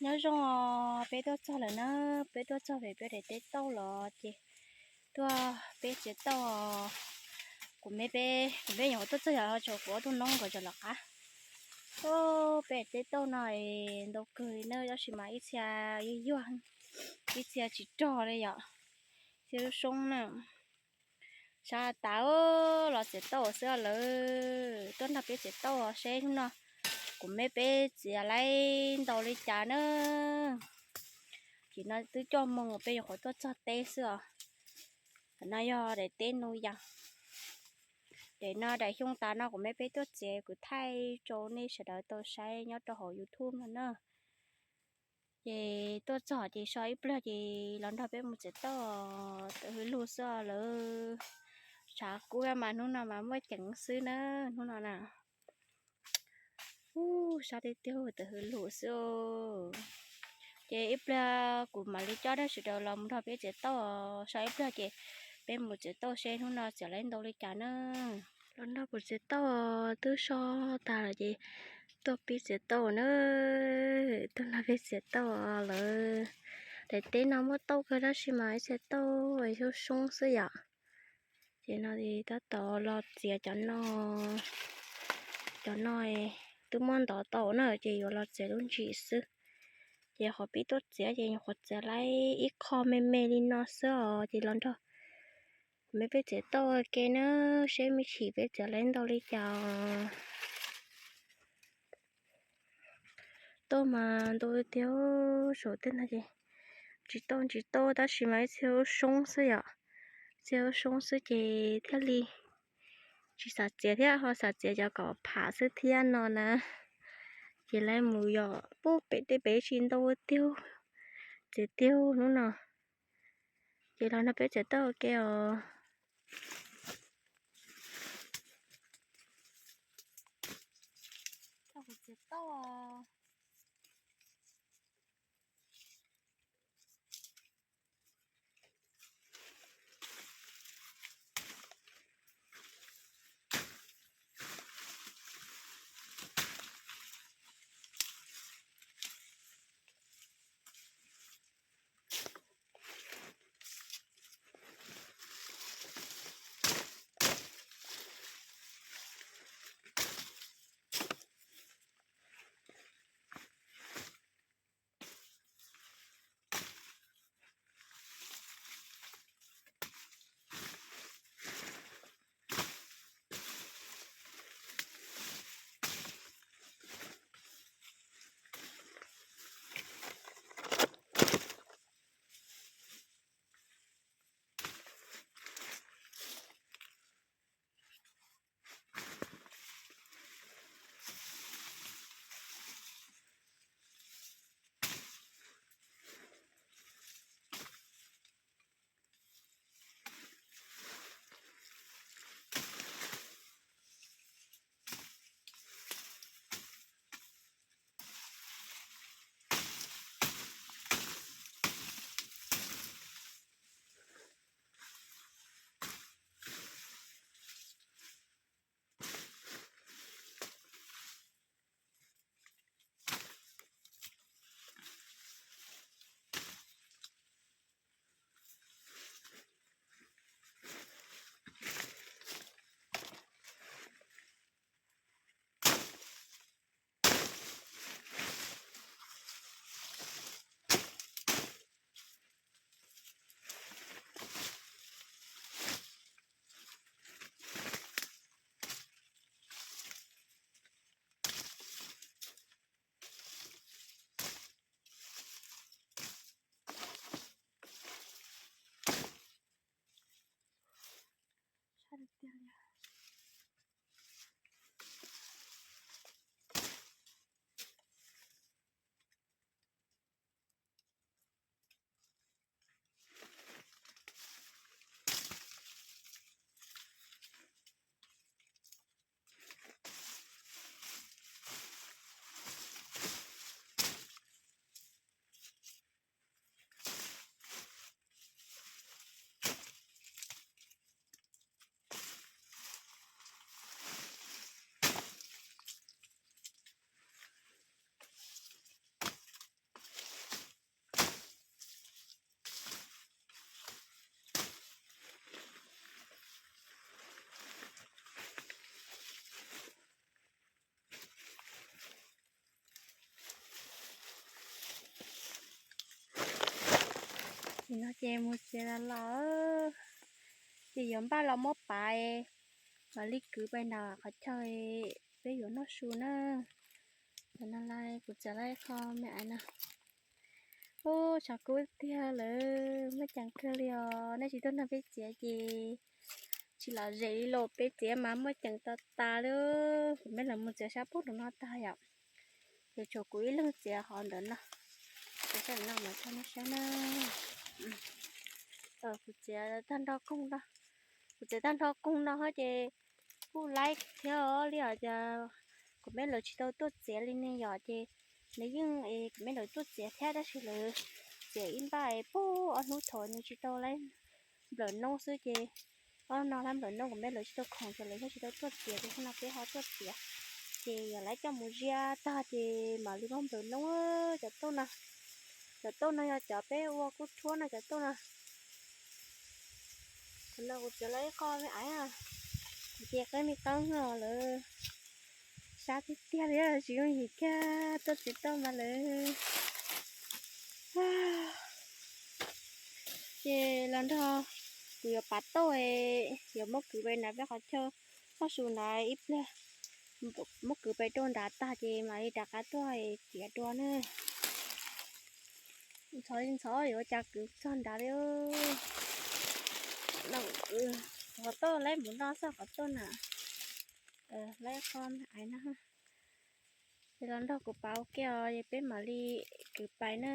Nyob zoo os, peb tuaj txog lawm na, peb tuaj txog pem peb daim teb tauj los ces tuaj peb txiav tauj. Kuv me peb, kuv me nyuam qhuav tuaj txog yog tsam kuv ob tug noob nkawd tseem lawv qab. Peb daim teb tauj no ntau kawg li na, tab sis mas ib txhia yuag yuag, ib txhia tsis rog li yom, txhia lub soob na. Sab tas los txiav tauj xwb lawm, tuaj nrog peb txiav tauj seb hnub no kuv me peb txiav laib ntau li cas na. Ces no twb cuaj moos peb nyuam qhuav tuaj txog teb xwb os. Tam no yog daim teb Nuj Yees. Daim no daim xyoo tas no kuv me peb tuaj txiav kuv thaij rau nej sawv daws tau saib nyob rau hauv YouTube no na. Ces tuaj txog ces so ib pliag ces los nrog peb mus txiav tauj, tawm hws lug xwb lawm. Tshav kub mas hnub no mas muaj ceev xwb na, hnub no na. Ub, sab tiag tiag tawm hws lug xwb. Ces ib pliag kuv mam li coj nej sawv daws los mus nrog peb txiav tauj, so ib pliag ces peb mus txiav tauj seb hnub no txiav laib ntau li cas na. Los nrog kuv txiav tauj, twb so tas lawm ces tuaj peb txiav tauj na. Tuaj nrog peb txiav tauj lawm. Daim teb no muaj tauj kawg tab sis mas ib txhia tauj soob soob xwb yom. Ces no tab tom los txiav cov no, cov no twb muab ntov tau na ces yuav los txiav lub ntsis xwb. Ces qhov peb tuaj txiav ces nyuam qhuav txiav laib ib qho me me li no xwb os, ces los nrog kuv me peb txiav tauj ua ke na, seb me chim peb txiav laib ntau li cas. Tauj mas ntau tiag, saum tej no ces tsis tauj tsis tauj tab sis mas ib txhia soob xwb yom, txhia soob xwb ces thiaj li tsis xav txiav thiab, ho xav txiav cov kom pham xwb thiab no na. Ces laib mus yom, pub pem tej pem tsis ntau tiag, txiav tiag hnub no. Ces los nrog peb txiav tauj ua ke os. Txiav tauj. No ces mus txiav los los, ces yuav npaj los muab pav, mam li kwv pais nram qhov chaw peb yuav noj su na. Tam no kuv txiav tau ib qho me aiv no. Ub, tshav kub tiag lawm, muaj ceem kawg li os. Nej tsis tuaj nrog peb txiav ces tsis lom zem li los, peb txiav mas muaj ceem tas tas li. Kuv me lawv mus txiav sab pub nraum no tag yom, ces tshuav kuv ib leeg txiav qhov ntawm no. Ces sab no mas tso nej saib na. Kuv txiav tag nrho koog no, kuv txiav tag nrho koog no ces kuj laib thiab li os. Ces kuv me lawv tsis tau tuaj txiav li ne yom, ces nws yeej, kuv me lawv tuaj txiav thiab tab sis lawv txiav ib npaj es puag ob hnub thaum nws tsis tau laib nplawm noob xwb ces ob no laib nplawm noob kuv me lawv tsis tau khoom ces lawv thiaj tsis tau tuaj txiav, ces hnub no peb ho tuaj txiav. Ces yog lawv coj mus ziab tag ces mam li muab nplawm noob cov tauj no. Cov tauj no yog cov peb ua kuj rhuab no cov tauj no. Thaum no kuv txiav tau ib qho me aiv, kuv ces qeb me qeeb lawm, sab tiag tiag li, tsis yooj yim kiag tuaj txiav tauj mas lawm. Ces los nrog kuv yuav pav tauj, yuav muab kwv pais nram peb qhov chaw noj su nram ib pliag, muab kwv pais rau nrad tag ces mam li rov qab tuaj txiav dua na. Ntxhov ntxhov yuav ua cas kwv txog nrad li. Qhov tauj laib mus no xwb, qhov tauj na, laib qho me aiv no. Ces los nrog kuv pav ua ke os, es peb mam li kwv pais na.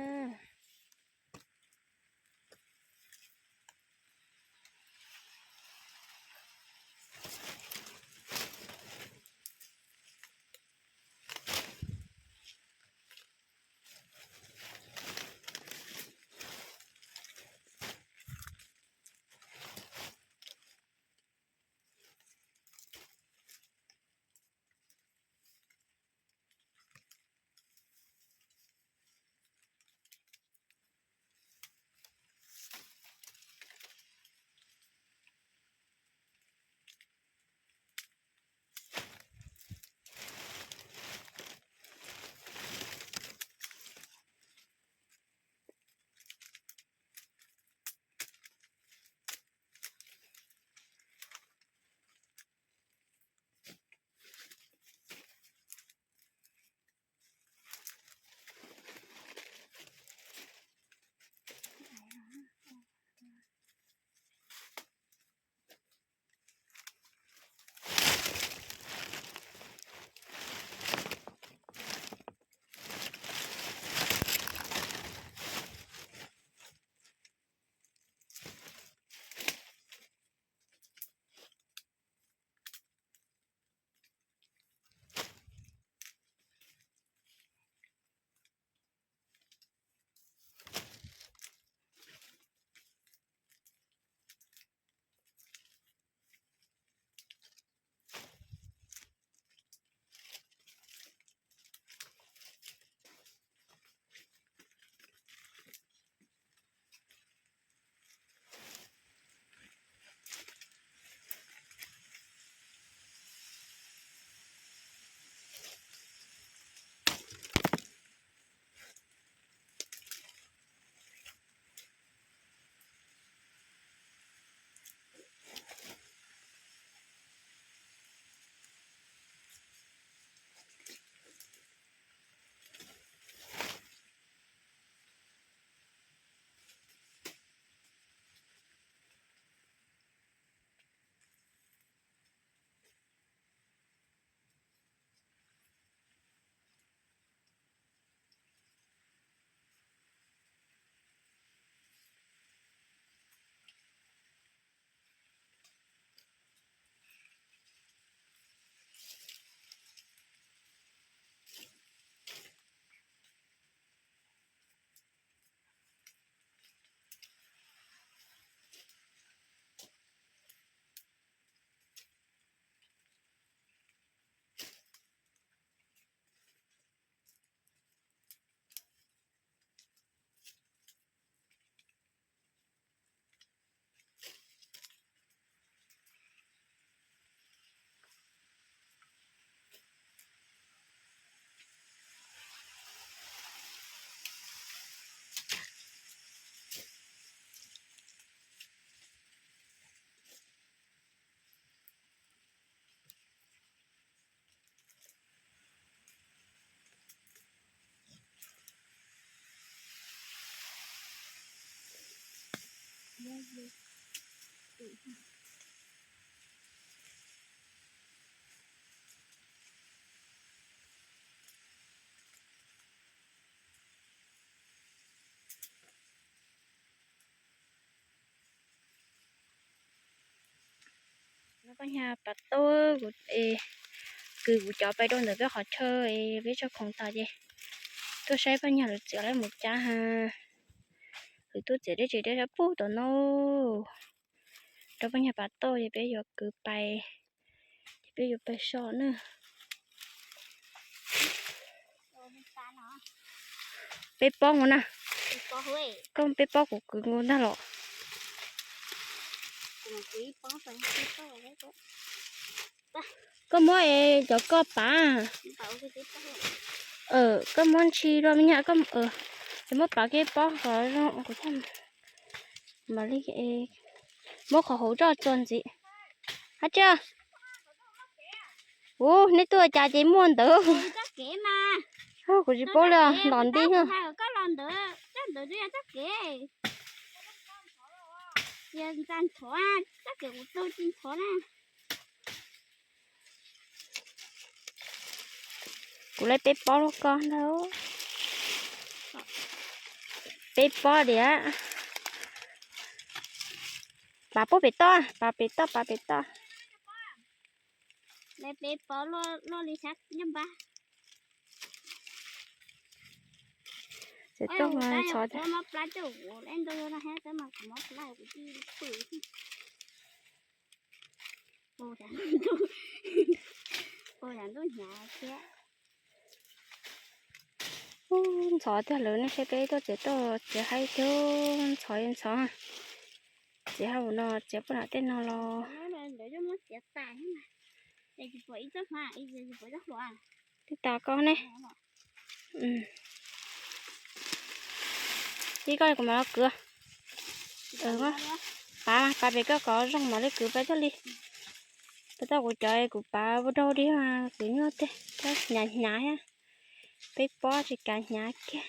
No koj nyag pas tauj es kwv kuv cov pais rau ntawm peb qhov chaw es peb tso khoom tas ces tuaj saib poj nyag lawv txiav lawv mus cab ha. Lawv tuaj txiav deb tsis deb sab pug tom no. Rau poj nyag pas tauj ces peb yuav kwv pais, ces peb yuav pais so na. Peb pob nkaus na. Koj peb pob kuv kwv nkaus ntag los. Koj muab es cov koj pav. Koj muab ntshi rau me nyuam, es muab pav kiag pob qhov zoo kuv thiaj mam li muab qhov hauv tso txuas ntxiv. Hab tsi, ub, neb tuaj cas ces muaj ntawd. Kuv tsis paub li os, ntom nti. Kuv lawv peb pob lub koj ntag. Peb pob diam. Pav puag pem toj, pav pem toj, pav pem toj. Lawv peb pob loj li sab nyob npab. Txawm tuaj ntxhov thiab. Mob plab coj kuv lawv ntau no hab tab mas kuv mob plab kuv tij pw. Ntxhov tiag lawm, nej saib peb tuaj txiav tauj txiav haib tiag, ntxhov ntxhov. Txiav hauv no txiav puag nram tej no los. Tij tas koj ne. Ib koj kuv mam los kwv. Pav mas pav pem koj kom zoo mam li kwv pais tag li. Pas tauj kuv cov kuv pav ua daug di mas kwv nyuaj tiag, hnyav hnyav thiab. Peb pob tsis kav hnyav kiag.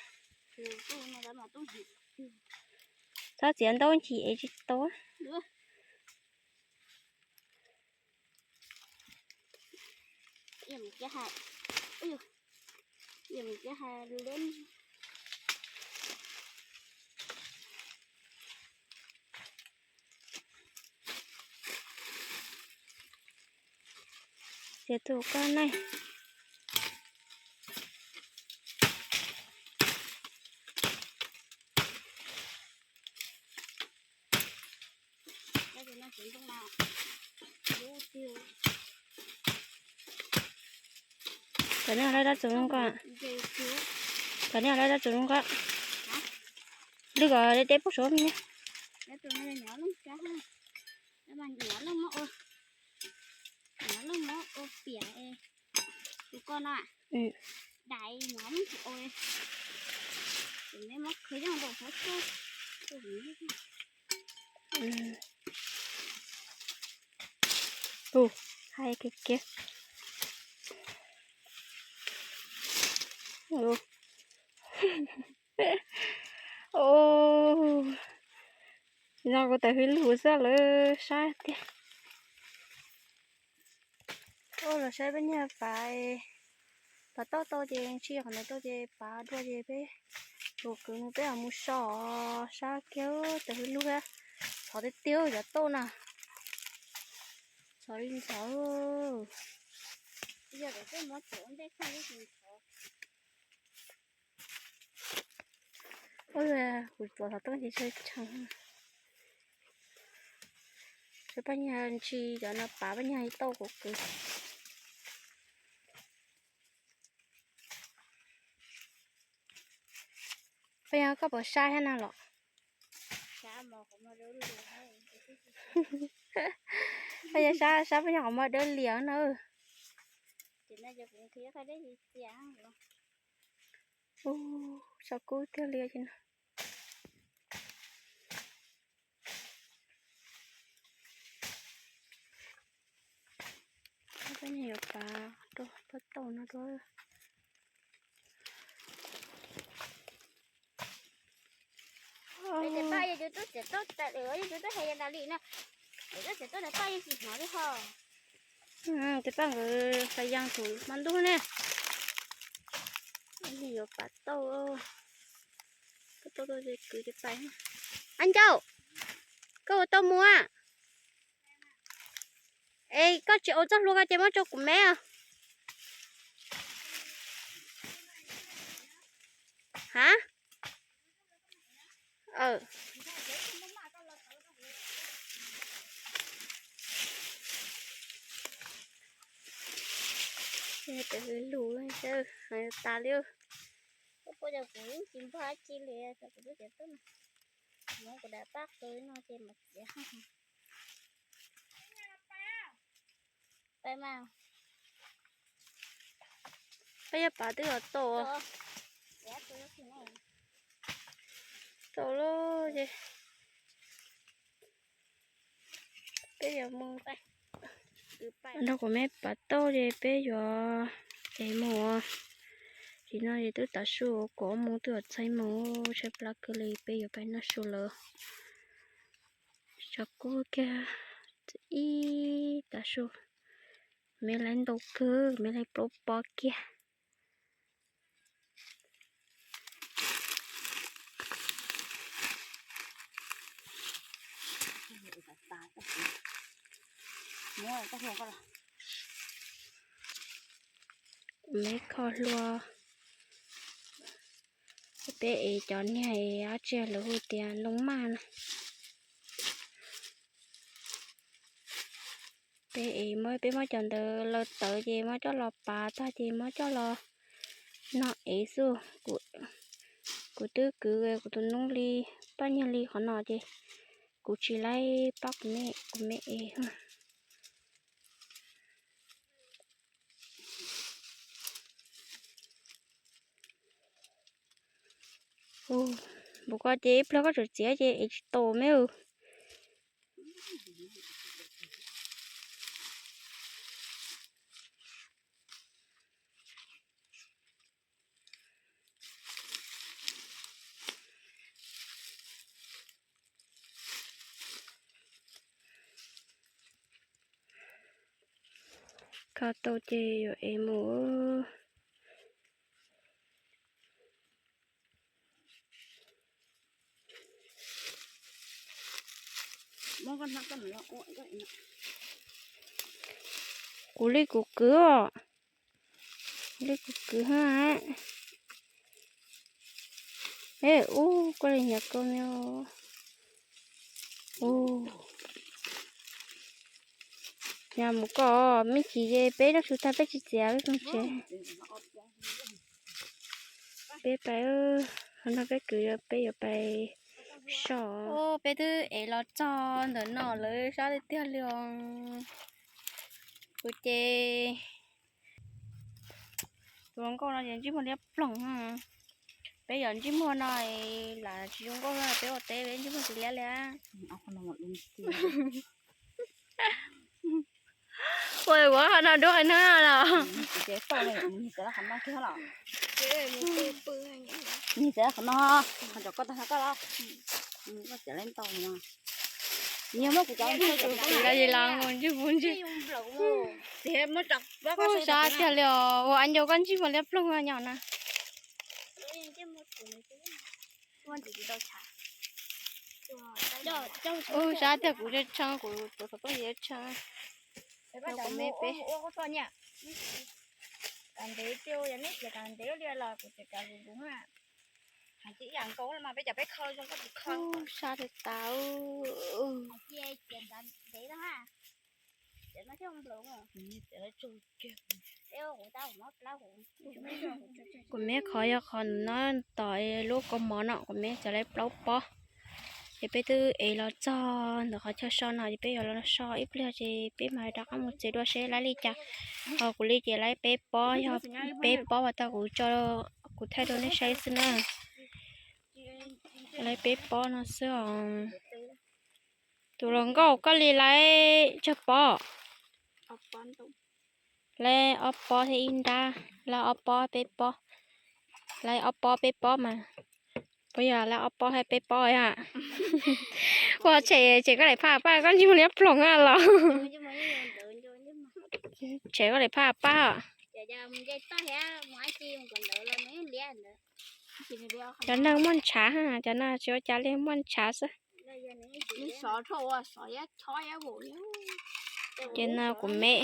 Txhob txiav ntaub ncig es tsis tau. Txiav tus koj ne. Cov nej lawv dab tsi zoo koj? Cov nej lawv dab tsi zoo koj? Lwm kom deb deb pub suav me. Tus, hais kiag kiag. Ua, no kuv tawm hwj lug xwb lawm, sab tiag. Ua los saib peb nyuag pav, pav tauj tau ces ntshis qhov ntawd tau ces pav dua ces peb tus kwv mus peb mus so, sab kiag tawm hwj lug thiab. Ntxhov tiag tiag cov tauj na. Ntxhov li ntxhov. Ua, kuv tuav xov tooj ces tsawg tsheej. Saib paj nyag ntsis cov no pav paj nyag tauj kuv kwv. Paj nyag koj puas sab thiab na los? Paj nyag sab, sab paj nyag qhov muag dawb lias na. Ub, tsau kub tiag li no. Peb yuav pav rau pob tauj no rau. Tau tas lawm, yog tus twb hais yas tas li no, tus twb txiav tau tas paj yeej tsis hnov li ho. Tus paj nkawd hlais yas thaum hmo ntuj ne. Yuav pav tauj, pav tauj tau ces kwv ces pais. Ab Ncauj, koj ua tau mus a? Es koj tsis ua txoj hlua ko ces muab rau kuv me os. Ha? Lus tas li. Kuv tsis npog dab tsi li, kuv twb tias tub, kuv dam pab qw no ces mas txiav. Peb mas, peb yuav pav twb los tau, tau lawm ces peb yuav mus. Nrog kuv me pav tauj ces peb yuav ev mus. Tim no ces twb tav su, kuv mus twb yuav txhais mus, tshaib plab kawg li, peb yuav pais noj su lawm. Tshav kub kiag, ib tav su, me laib ntau kawg, me laib plaub pob kiag. Me kho hlua, peb ev cov niag dab tsi lawv hu tias loo maj na. Peb ev muab, peb muab cov ntawd lawv tawv ces muab coj los pav tag ces muab coj los no ev xwb. Kuv twb kwv kuv tus noob li paj nyuag li qhov no ces kuv tsis laib pab kuv me, kuv me ev. Npaum ko ces ib pliag koj tseem txiav ces ev tsis tau me. Kho tau ces yuav ev mus. Kuv li kuv kwv os. Li kuv kwv ha. E ub, koj li nyiam koj me. Ub, nyiam mus koj, me chim ces peb noj su tag peb tsis txiav peb pheej tsev. Peb pais, no peb kwv peb yuav pais so. Peb twb ev los txog ntawm no lawm, sab tiag tiag li os. Kuv ces tus hluas nkauj no ces ntsej muag liab ploog. Peb yog ntsej muag no lam tsis zoo nkauj, peb ua teb peb ntsej muag tsis liab li. Ua ua qhov no dua qhov no los. Nws txiav qhov no, qhov cov koj tag koj los. Koj txiav lawm ntau no. Nyias muab kuv cov, kuv cov li los ntsej muag ntsej. Ub, sab tiag li os, ua ab ncau koj ntsej muag liab ploog nyob na. Ub, sab tiag kuv tshee, kuv tus xov tooj tshee. Kuv me peb. Ub, sab tiag tas. Kuv me qhov yog qhov no tom lub kaus mom no, kuv me txiav lawm plaub pob. Ces peb twb ev los txog ntawm qhov chaw so no ces peb yuav los so ib pliag ces peb mam rov qab mus txiav dua seb laib li cas. Ho kuv li ces laib peb pob, yog peb pob uas tau kuv tso, kuv thaij rau nej saib xwb na. Laib peb pob no xwb os. Tus hluas nkauj koj li laib tsawg pob? Laib ob pob thiab ib nrab, laib ob pob peb pob. Laib ob pob peb pob mas, puas yog laib ob pob thiab peb pob yom? Ua tshem tshem koj daim phaj paj koj ntsej muag liab ploog a los. Tshem koj daim phaj paj. Cov neeg muaj ntshav, cov no tsis ua cas li muaj ntshav xwb. Ces no kuv me.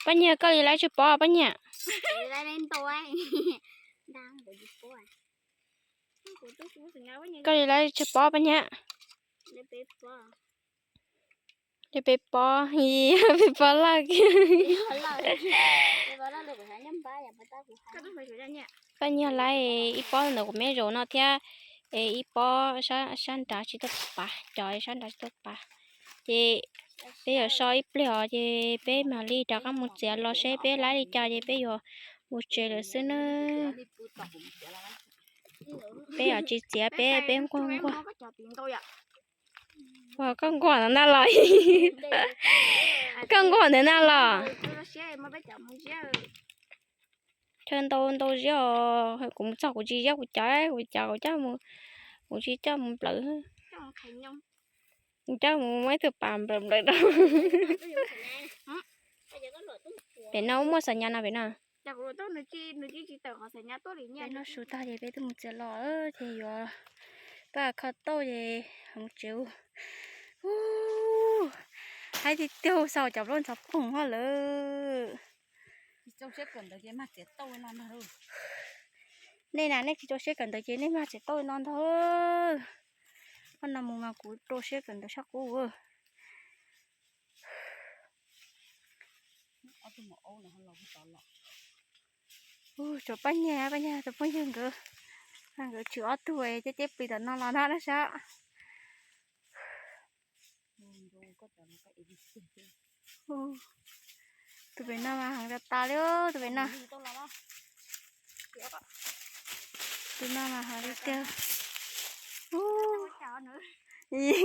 Paj Nyiag koj li lawv tsis pov Paj Nyiag. Koj li lawv tsis pov Paj Nyiag. Li peb pov, peb pov lawj kiag. Paj Nyiag lawv ib pob ntawm kuv me zaum no thiab, es ib pob sab nrad tsis tau pav, cov sab nrad tsis tau pav. Ces peb yuav so ib pliag os, ces peb mam li rov qab mus txiav los seb peb lawv li cas ces peb yuav mus tsev lawm xwb nawb. Peb yuav tsis txiav, peb peb nquag nquag. Ua koj nquag ntawd na los. Koj nquag ntawd na los. Chaw ntau ntau ziab os, kuv mus txog kuv tsis ziab kuv cov, kuv cov kuv coj mus, kuv tsis coj mus nplawm. Kuv coj mus muab ib tug pas nplawm nplawm rau. Pem no muaj xav nyas no pem no. Peb noj su tag ces peb twb mus txiav los ces yuav pab kho tauj ces mus tsev. Haib tiag tiag, xaus cov plaub ntxhov poog hos lawm. Nej na, nej tsis rau siab kawm ntawv ces nej mag tsev tauj no ntag. Qhov no mus mas kuv rau siab kawm ntawv sab qub. Ua tsuas Paj Nyiag, Paj Nyiag tus phooj ywg nkawd, nkawd tshwm ob tug ceb ceb plis tom no los na dab sab. Tus pem no mas heev tas tas li, tus pem no. Tus no mas heev li tiag.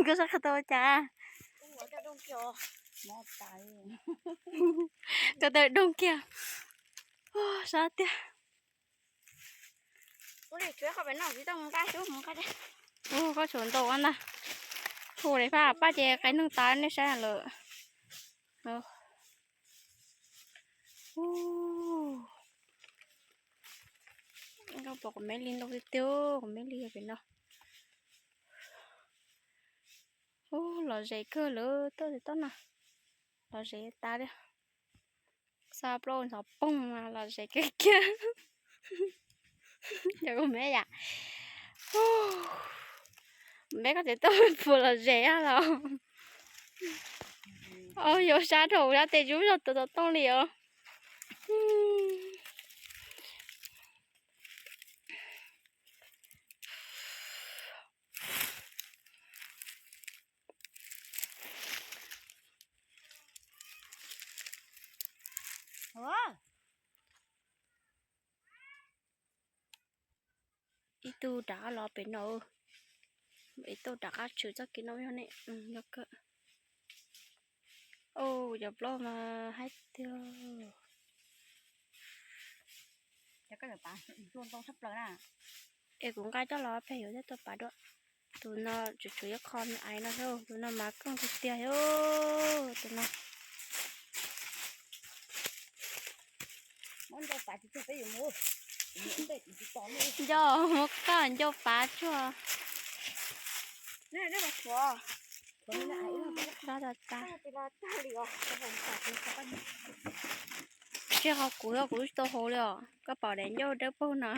Koj sab qhov tau ua cas? Koj tau doog kiag. Sab tiag. Koj tshuav ntau ua ntag. Hu daim phaj paj ces qee neeg tas nej saib lawm. Koj pom kuv me li ntau tiag tiag, kuv me li pem no. Ub, lom zem kawg lawm, tuaj tsis tau no. Lom zem tas li. Xa plaub ntxhov poog mas lom zem kawg kiag. Yog kuv me yam. Me koj tseem tuaj puas lom zem los. Au, yuav sab rau sab tes zub zog tau tau tooj li os. Ib tug rov qab los pem no, ib tug rov qab tshwm txoj kev no yog ne, yog kawg. Au, cov plaub mas haib tiag. Es kuv nqa coj los pem yuav thiab tau pav dua. Tus no tsuas tshuav ib qho me ais no xwb, tus no mas keej tiag tiag os, tus no. Ncauj, muab koj ncauj pav tsuag. Tso tas tas. Tsis qhov kuv, kuv tsis tau hauv li os, koj pom daim ncauj dawb paug no.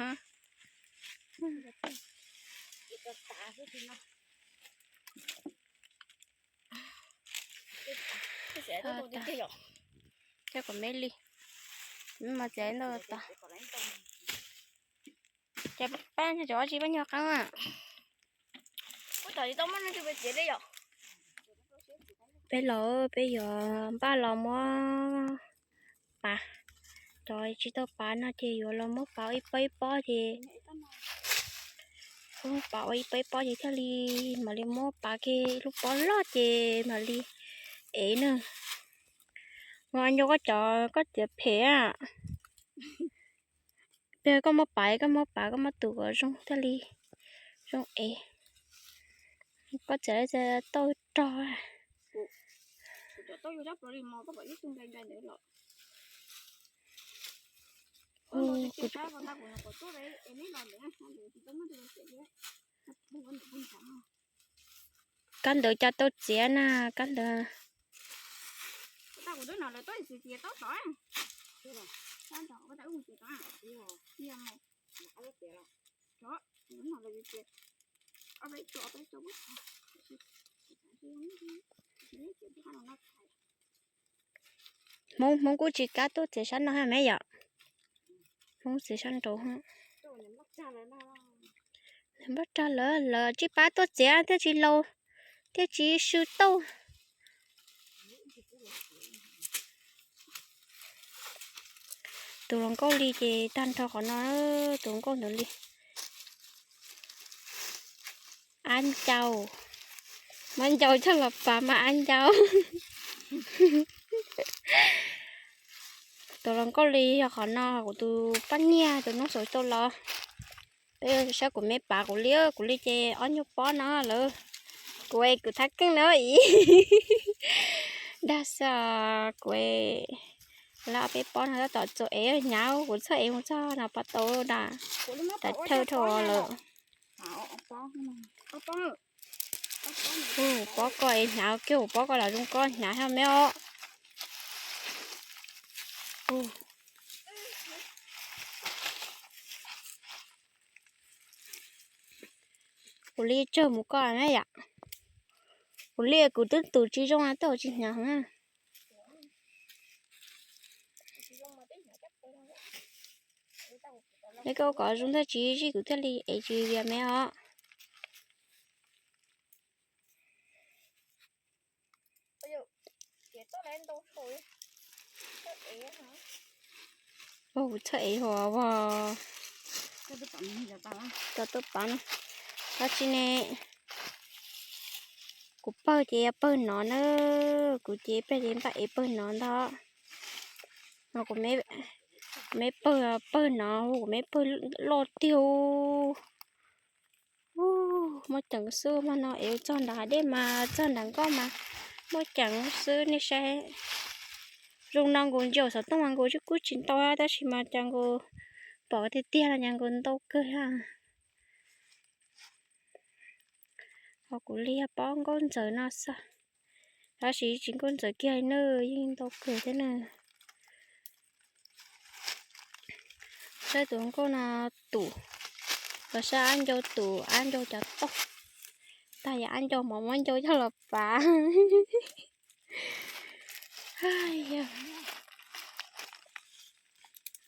Coj kom me li, me mas txiav ntau tas. Ces peb cov tsis peb nyuag qeeb. Peb los peb yuav npaj los muab pav, cov tsis tau pav no ces yuav los muab pav ib pob ib pob ces, pav ua ib pob ib pob ces thiaj li mam li muab pav kiag lub pob loj ces mam li ev na. Ua ncauj koj cov koj txiav phem. Peb koj muab pav, koj muab pav, koj muab tus kom zoo thiaj li zoo ev. Koj txiav tau rog. Kab ntawd cas tau txiav na, kab ntawd. Hmoob, Hmoob kuj tsis kam tuaj txiav sab no ha me yom. Hmoob txiav sab nraud. Npaj rag lawm, lawv tsis pab tuaj txiav thiaj tsis laus, thiaj tsis swb tauj. Tus hluas nkauj li ces tag nrho qhov no, tus hluas nkauj ntawd li. Ab ncau, muab ncau coj los pav mas ab ncau. Tus hluas nkauj li yog qhov no, kuv tus poj niam tus noob xauv tau los. Peb saib kuv me pav kuv li, kuv li ces ob nyuag pob no lawm. Kuv es kuv thab keej na ib. Dag xwb, kuv es lawv ob peb pob no tab tom txaus ev hnyav, kuv txhawj ev mus txog no pov tau da. Tawv thawj dhau lawm. Pob koj es hnyav kiag, pob koj los zoo koj hnyav thiab me os. Kuv li tsawg mus koj na yom. Kuv li kuv twb tus tsis zoo na, twb tsis hnyav heev na. Es koj kom zoo thiaj tsis zij kuv thiaj li ev tsis vias me os. Kuv txhawj ev hos vog. Cov tuaj pav no, tab tsis ne, kuv pawg ces yog pawg no na, kuv ces pawg ces npaj ev pawg no ntag. No kuv me pawg, pawg no, kuv me pawg loj tiag. Muaj ceem xwb, hmo no ev txog nram hav dej mas txog nram nkoj mas muaj ceem xwb nej saib. Zoo no nkaus ntsaum xov tooj mas nkaus kuj tsis ntau tab sis mas cas nkaus pom tiag tiag no cas nkaus ntau kawg ha. Ho kuv li pob nkauj ntxawm no xwb, tab sis tsis nkauj ntxawm kiag na, yeej ntau kawg thiab na. Saib tus nkauj no tus, los saib ab ncau tus, ab ncau cov tauj. Tag yog ab ncau mov muab ncau coj los pav.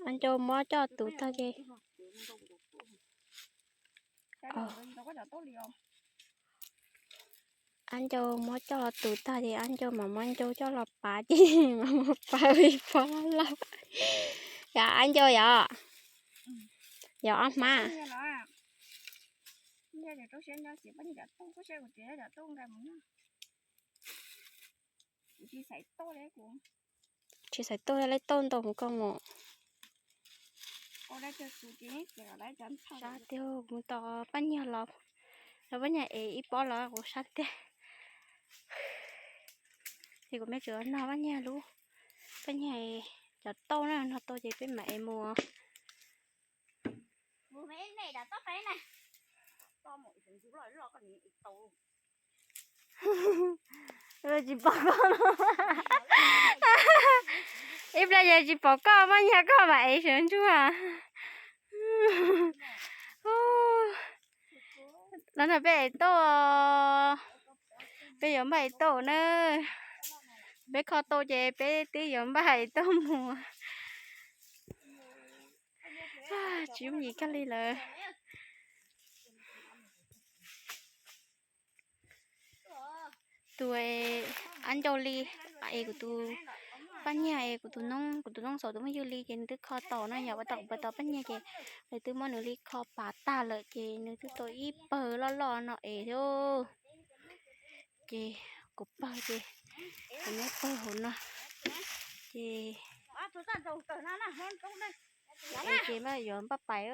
Ab ncau muab coj tus tag ces ab ncau muab coj los tus tag ces ab ncau mam muab ncau coj los pav ces mam muab pav ib pob loj. Yog ab ncau yom, yog ob hmab. Tsis xaiv tauj, lawv tauj ntau mus koj mus. Sab tiag, kuv mus tos paj nyiag los, los paj nyiag ev ib pob los kuv sab tiag. Ces kuv me tsuas noj paj nyiag lub, paj nyiag cov tauj na, noj tau ces peb mam ev mus. Tsis pom koj, ib pliag yog tsis pom koj paj nyiag koj mam ev sawv ntsug. Los no peb ev tauj, peb yuav npaj ev tauj na. Peb kho tau ces peb twb yuav npaj ev tauj mus. Tsis yooj yim kag li lawm. Tus ab ncau li, es kuv tus paj nyiag es kuv tus noob, kuv tus noob xaus tus phooj ywg li ces nws twb kho tau no yog ua tau kuv pab tau paj nyiag ces lawv twb muab nws li kho pav tag lawm ces nws twb tau ib pawg loj loj no es thiab. Ces kuv pawg ces kuv nyob pawg hauv no ces, ces mas yuav npaj pais,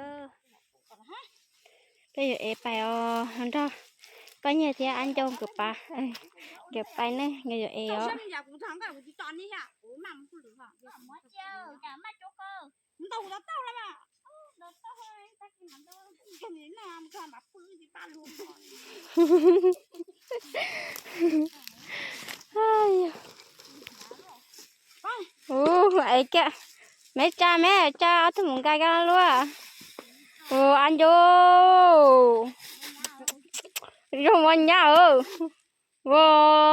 peb yuav ev pais os nrog Paj Nyiag thiab Ab Ncauj nkawd pais, nkawd pais ne, nkawd yuav ev os. Ua, ev kiag, me tsa me tsa ob tug mus nqa kiag luaj. Ua, Ab Ncauj, zoo ua nyab. Ua,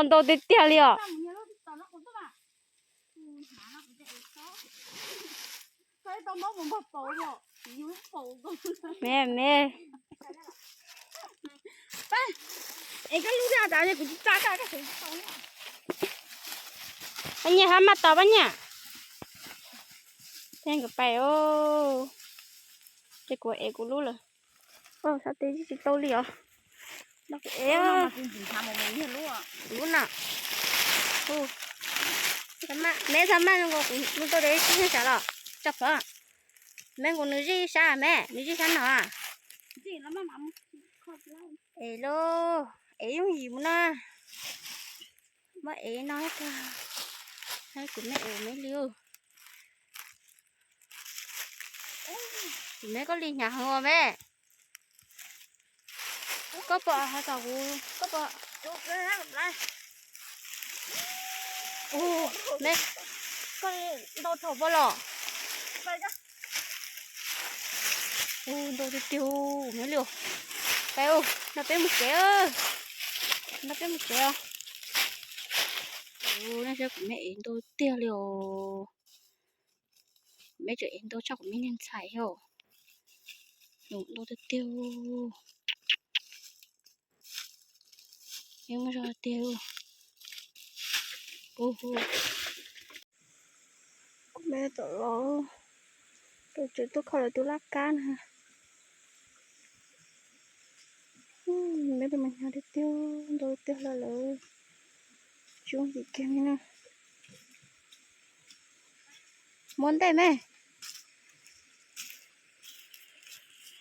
ntau tiag tiag li os. Me, me. Paj Nyiag hab maj tau Paj Nyiag. Peb nkawd pais os. Ces kuv ev kuv lub lawm. Sab teb tsis tau li os. Kuv ev lub na. Me txhaj maj zoo nkaus kuv mus tau de ib tug sav los tso plhov. Me nkaus nws zij sab me, nws zij sab no. Es lub, es yooj yim mus na. Muab ev no, kuv me ev me li. Kuv me koj li hnyav heev ua me. Koj pom hais kom kuv, koj pom. Me, koj ntau dhau pom los. Ntau tiag tiag me li. Peb, no peb mus tsev. No peb mus tsev os. Nej saib kuv me ev ntau tiag li os. Kuv me tseem ev ntau tshaj kuv me niag ntxhais thiab. Ntau tiag tiag. Yeej muaj zog tiag. Kuv me tawm los, tus tswv tuaj kho lawv tus laj kab na. Me tus mas hnyav tiag tiag, ntau tiag hlo lawm. Tsis yooj yim kiag li na. Muab ntej me.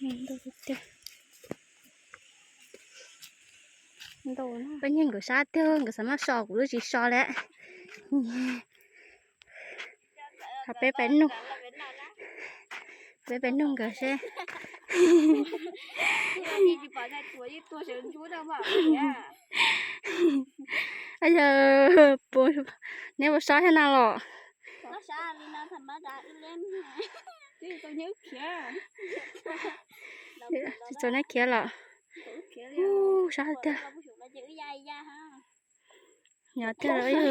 Ntau tiag tiag. Peb nyiag nkawd sab tiag, nkawd xav maj so kuv lub tsis so li. Peb pais nug, peb pais nug nkawd seb. Yog, neb puas sab thiab na los? Tsis txaus neb khiav los? Sab tiag. Nyob tiag los yog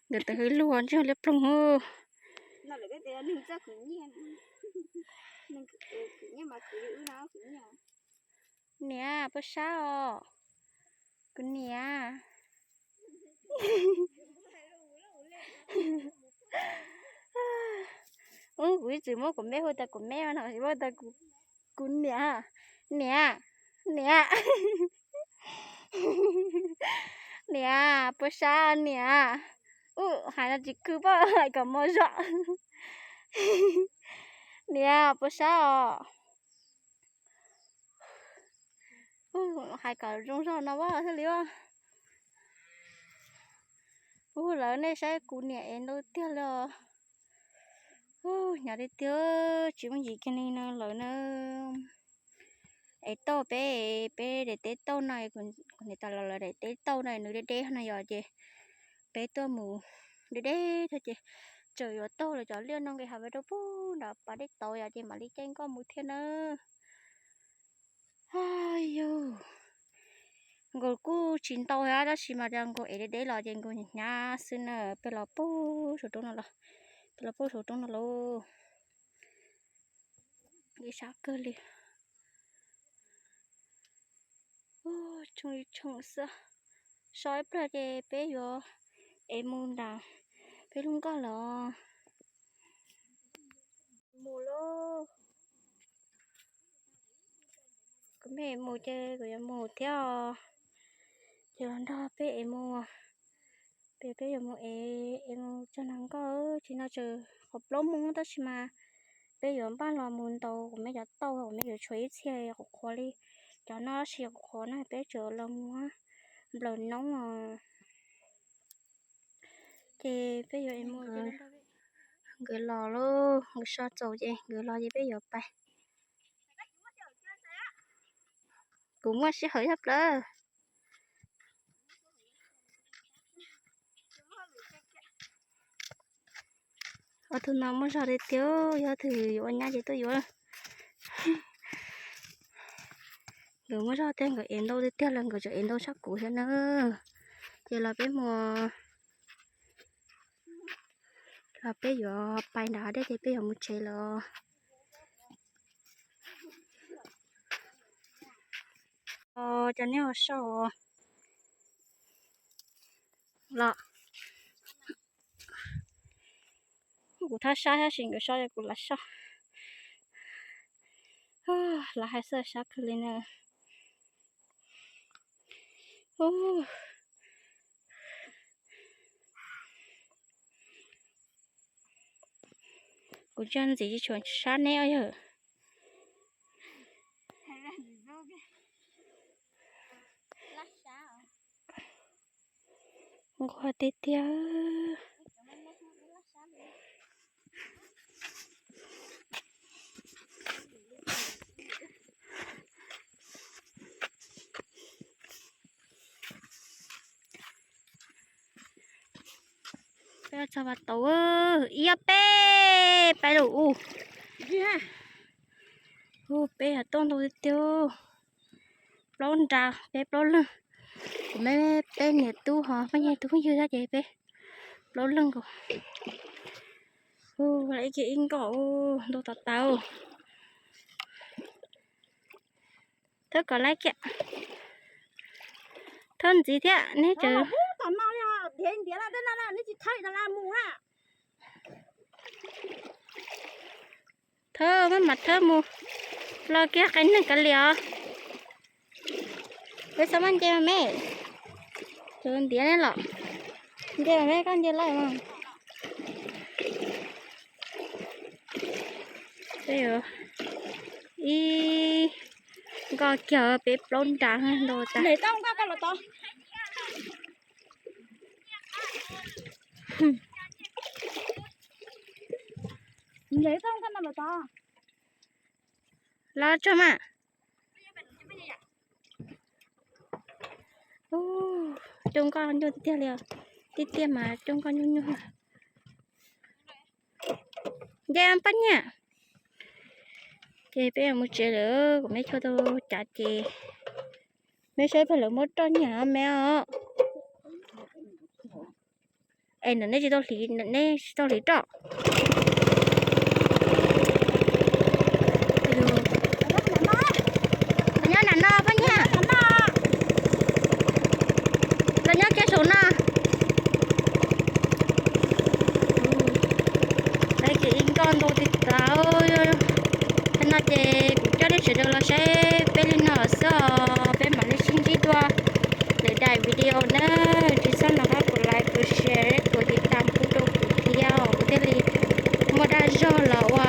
nkawd tawm hwv luag ntsej liab ploog. Niam, puas sab os? Kuv niam. Ub, kuv ib txwm muab kuv me hu tas kuv me no, muab tas kuv niam, niam, niam, niam, puas sab niam? Ub, hais no tsis khwv pab, hais kom mos zog. Niam, puas sab os? Hais kom zoo zog no thiaj li. Ub, lawv nej saib kuv niam ev ntau tiag li os. Hnyav tiag tiag, tsis muaj yim kiag li no lawm na. Es tauj peb, peb daim teb tauj no, kuv niam tas los lawv daim teb tauj no nws deb deb no yom, ces peb tuaj mus deb deb thiab ces txawm yuav taug lawv cov liaj no nqis hav pem rau pug nram pas dej tauv yom, ces mam li caij nkoj mus thiab na. Yog, nkaus kuj tsis ntau thiab tab sis mas nkaus ev deb deb los ces nkaus hnyav hnyav xwb na. Peb los puag saum roob no los, peb los puag saum roob no lauj. Ib sab kawg li. Tsoo li tsoo xwb. So ib pliag ces peb yuav ev mus nram peb lub nkoj lawm. Mus lauj. Kuv me mus ces kuv yuav mus thiab os. Ces los nrog peb ev mus. Peb, peb yuav mus ev, ev mus txog nram nkoj, tsis no tseem qhov plaub moo tab sis mas peb yuav npaj los mus ntaus kuv me cov tauj, kuv me yuav tshuav ib txhia qhuav qhuav li. Cov no tab sis qhuav qhuav no peb tseem los muab nplawm noob os. Ces peb yuav mus, nkawd los lauj, nkawd so txaus ces nkawd los ces peb yuav pais. Kuv muaj sij hawm tshaj plaws. Ob tug no muaj zog tiag tiag, yog twg yuav ua nyab ces tuaj yuav. Nkawd muaj zog tiag, nkawd ev ntau tiag tiag los nkawd tseem ev ntau tshaj kuv thiab na. Ces los peb mus, los peb yuav pais nram hav dej ces peb yuav mus tsev lawm. Cov neb ua sau los, kuv thab sab tab sis nkawd so ces kuv lam so. Lam hais xwb sab kawg li na. Kuv ntsia ntxiv tsis tshua sab neb os yawg. Nquag tiag tiag. Peb txog Vaj Tau, ib ob peb peb lub u. Hu peb yog tuaj ntau tiag tiag. Plaub nra peb plaub leeg, kuv me peb niam tub ho pab nyag tub phooj ywg thiab ces peb plaub leeg nkaus. Hu ib kiag ib nkoj u, ntau tas tas. Thawb kom laib kiag. Thawb ntxiv thiab neb tseem. Thawb maj mam thawb mus, los kiag qe neeg kav liam os. Peb txhob maj nce mas me. Tus ntiav ne los nce mas me, koj nce lawm mas. Peb ib nkoj kiag peb plaub nra ntau tas. Los tso mas. Coob nkoj nyuaj tiag tiag li, tiaj tiaj mas coob nkoj nyuaj nyuaj. Nce pab nyiaj. Ces peb mus tsev lawm, kuv me chua tau cav ces, me saib peb lawv muab roj nyiaj me os. Es ntawm nej tsis tau hliv, ntawm nej tsis tau hliv roj. Los nyob nram no pab nyiaj. Los nyob kiag saum no. Ces ib nkoj ntau tiag tas. Thaum no ces kuv coj nej sawv daws los saib peb li no xwb os, peb mam li sib ntsib dua lwm daim video na. Tsis txhob nco qab kuv like, kuv share, kuv tiv tam kuv rau kuv thiab os, kuv thiaj li muaj dag zog los ua